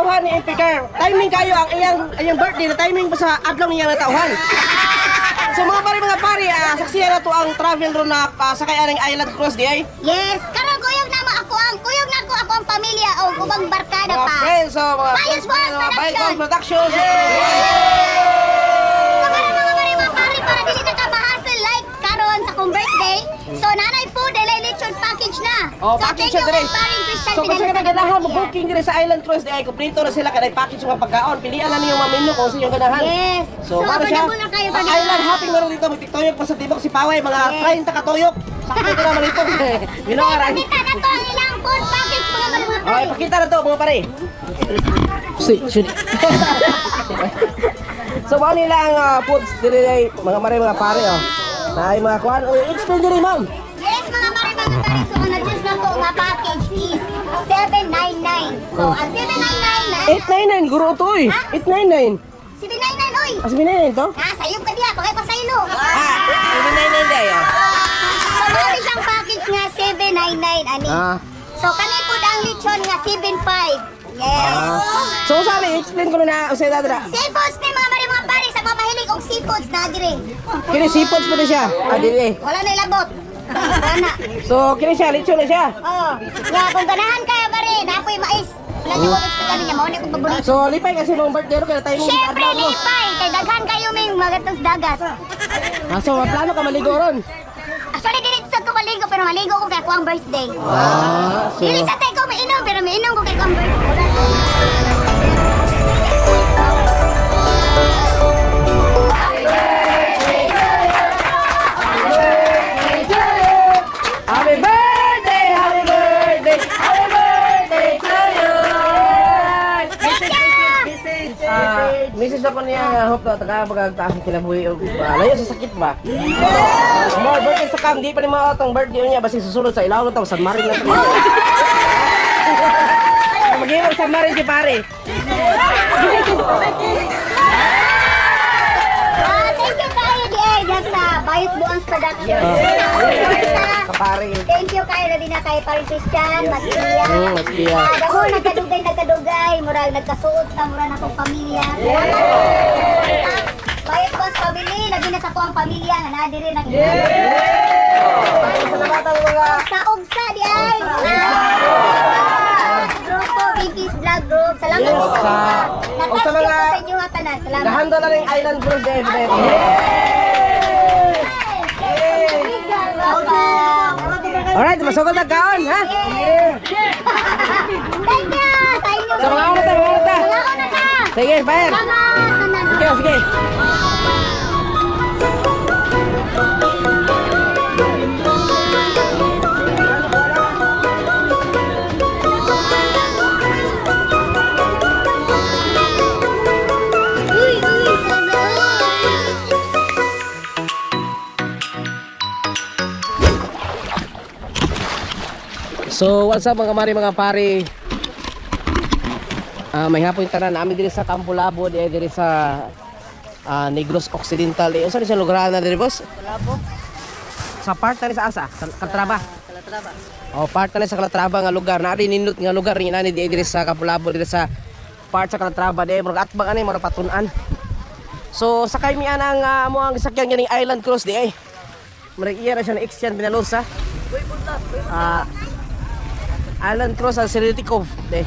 natawhan ni Impicar. Timing kayo ang iyang birthday na timing pa sa adlaw niya natawhan. So mga pare, saksihan na to ang travel ron na sakay aning Island Cruise di ay. Yes, karon kuyog na mo ako ang kuyog na ko ako ang pamilya o ubang barkada Mga pa. friends, so mga Bayos friends, Boys mga Bayos Production. Boys Productions. So karon mga pare mga pare para dili na ka ma-hassle like karon sa akong birthday. So nanay food dili lechon package na. Oh, So package thank siya you dire. kay paring Christian So kung sa Pinalsa. ganahan mo booking dire sa Island Cruise di ay kompleto na sila kanay package mga pagkaon. Pilian na niyo mga menu kung sa inyong ganahan. Yes. So, para siya. Affordable na kayo Ang island hopping meron dito, magtiktoyok pa sa tibok si Paway, mga 30 katuyok. Sakto na malipong. Yun ang aray. Pakita na to ang ilang food package mga pare mga Okay, pare. pakita na to mga pare. Si, shoot. So mao nila ang foods diri ay mga mare mga pare oh. Naay mga kuan. Oy, explain diri, ma'am. Yes, mga pare mga pare. So ang na-choose na ko nga package is 799. So ang 799 na 899 guro to oy. 899. 799 oy. Ah, 799 to? Ha, sayop ka diha, pakay pasaylo. Ah, 799 day oh. So mao ni siyang package nga 799 ani. Ah. So kani pud ang lechon nga 75. Yes. Ah. So sabi, explain ko na unsay dadra. Seafoods ni mga mare mga pare sa mga mahilig og seafoods na dire. Kini seafoods po ni siya. Ah, dili. Wala na ilabot. Wala na. So kini siya lechon na siya. Oh, nga kung ganahan kaya pare, na ako'y mais. Wala niyo ko gusto kami niya, mao ni akong paborito. So lipay kasi mong birthday ro kaya tayo mong Siyempre, adlaw mo. lipay! Kay daghan kayo may magatong dagat. Ah, so plano ka maligo ron. Actually, dili sa ko maligo, pero maligo ko kay ako ang birthday. Ah, so Dili sa tayo ko mainom, pero mainom ko kay ko ang birthday. Happy birthday, happy birthday, happy birthday to you. Thank you! Message, message ako niya nga hope na taga magtaas ang kinabuhi og layo sa sakit ba. Yes! More birthday sa kam, di pa ni mga atong birthday niya basta susunod sa ilaw na San Marin na to. Mag-iwag San Marin si pare. Ah, thank you kayo, di ay, dyan sa Bayot Buang Production. Kapare. Thank you kayo, labi na kay Paring Christian, Mattia. Mattia. Ah, dako, nagkadugay, nagkadugay. Murag, nagkasuot ta, murag na akong pamilya. Bayot Buang family, labi na sa ko ang pamilya, nga naa diri nang Salamat ang mga Sa di ay. Grupo Pinkies Vlog Group. Salamat Yes, po. o sa Natouch mga- ko sa inyo ha tanan. Salamat. Nahanda na rin Island Cruise day. Alright, masugod na kaon, ha? Thank you sa inyo. So, mga oras na, mga oras na. Mga oras na. Sige, fire. Salamat tanan. Sige, sige. Uy, uy, sana all. So, what's up mga mari mga pare? Ah, may hapon tanan namin diri sa Kampo Labo, diri diri sa Negros Occidental. Eh, unsa ni sa lugar na diri, boss? Labo. Sa part na ni sa asa, sa Calatrava. Calatrava. Oh, part na ni sa Calatrava nga lugar. Naari nindot nga lugar ni nani diri diri sa Kampo Labo diri sa part sa Calatrava diri murag atbang ani murag patun-an. So, sakay mi anang mo ang sakyan ganing Island Cruise di ay. Murag iya ra siya na Xtian Binalosa. Ah, Island Cross ang Serenity Cove. De.